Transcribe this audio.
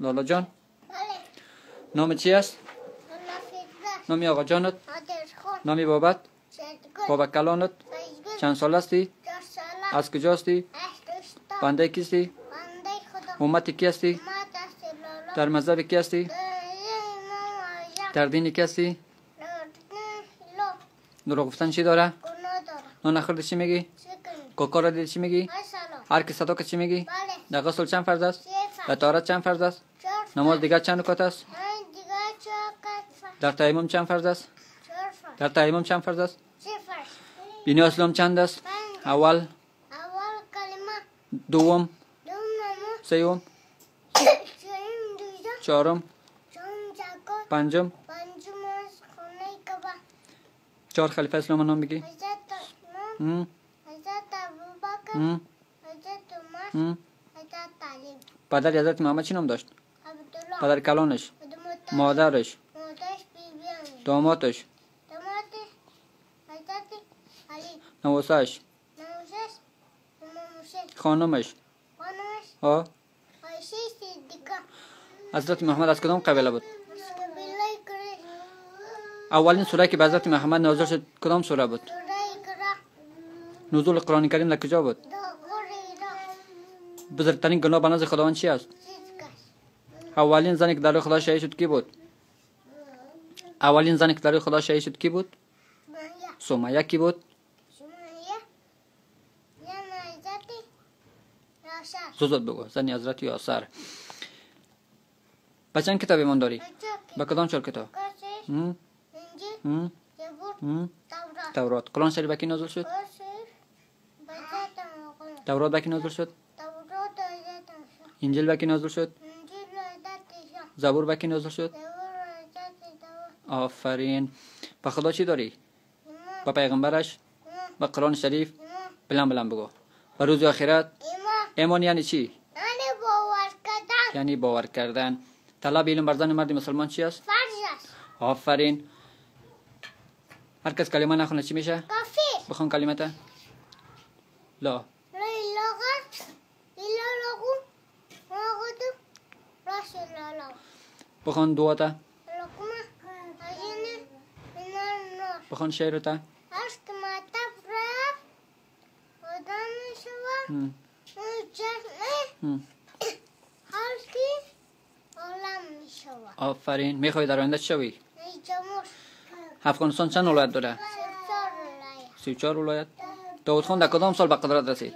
لالا جان. بله. نام چی است؟ لالا. نامی آقا جانت؟ نادرخان. نامی بابت؟ شدگل. بابا کلانت؟ فیضگل. چند سال هستی؟ 4 ساله. از کجا هستی؟ از دوستا. بنده کیستی؟ بنده خدا. امت کی هستی؟ امت است لالا. در مذهب کی هستی؟ در امام اعظم. در دین کی هستی؟ در دین لا. دروغ گفتن چی داره؟ گناه داره. نان نخورده چی میگی؟ چکن. کوکا را دیدی چی میگی؟ سلام. هر کی صدا که چی میگی؟ بله. در غسل چند فرض است؟ 3 در فرض. طهارت چند فرض است؟ 4 نماز فرض. دیگر چند رکعت است؟ نماز دیگر 4 فرض. در تیمم چند فرض است؟ 4 فرض. در تیمم چند فرض است؟ 3 فرض. دین اسلام چند است؟ 5. اول، اول کلمه. دوم، دوم نماز. سوم، سوم روزه. چهارم، چهارم زکات. پنجم. پنجم از خانه کعبه. 4 خلیفه اسلام نام بگی. حضرت عثمان. حضرت ابوبکر. حضرت عمر. حضرت علی. پدر حضرت محمد چی نام داشت؟ عبدالله. پدر کلانش، عبدالمطلب. مادرش، مادرش بیبی آمنه. دامادش، دامادش حضرت علی. نواسش، نواسش امام حسین. خانمش، خانمش ها. عایشه صدیقه. حضرت محمد از کدام قبیله بود؟ از قبیله قریش. اولین سوره که به حضرت محمد نازل شد کدام سوره بود؟ سوره اقرا. نزول قرآن کریم در کجا بود؟ در غار حرا. بزرگترین گناه به نزد خداوند چی است؟ چیز کس. اولین زنی که در روی خدا شهید شد کی بود؟ اولین زنی که در روی خدا شهید شد کی بود؟ سمیه. سمیه کی بود؟ سمیه زن حضرت یاسر. زود بگو. زن حضرت یاسر. به چند کتاب ایمان داری؟ به کدام 4 کتاب؟ قرآن شریف، انجیل، زبور، تورات. تورات. قرآن شریف به کی نازل شد؟ قرآن شریف به حضرت محمد. تورات به کی نازل شد؟ تورات حضرت موسی. انجیل به کی نازل شد؟ انجیل حضرت عیسی. زبور به کی نازل شد؟ زبور حضرت داوود. آفرین. به خدا چی داری؟ ایمان. به پیغمبرش؟ ایمان. به قرآن شریف؟ ایمان. بلند بلند بگو. به روز آخرت؟ ایمان. ایمان یعنی چی؟ یعنی باور کردن. یعنی باور کردن. طلب علم بر زن مرد مسلمان چی است؟ فرض است. آفرین. هر کس کلمه نخونه چی میشه؟ کافر. بخون کلمه لا. لا اله الا الله محمد رسول الله. بخون دعا تا. لقمه عینه من النار. بخون شعر تا. اشک مطب رفت آدم شود چشم هر کی عالم می شود. آفرین. میخوای در آینده چی شوی؟ جمهور. افغانستان چند ولایت داره؟ 34 ولایت. 34 ولایت. داود خان در کدام سال به قدرت رسید؟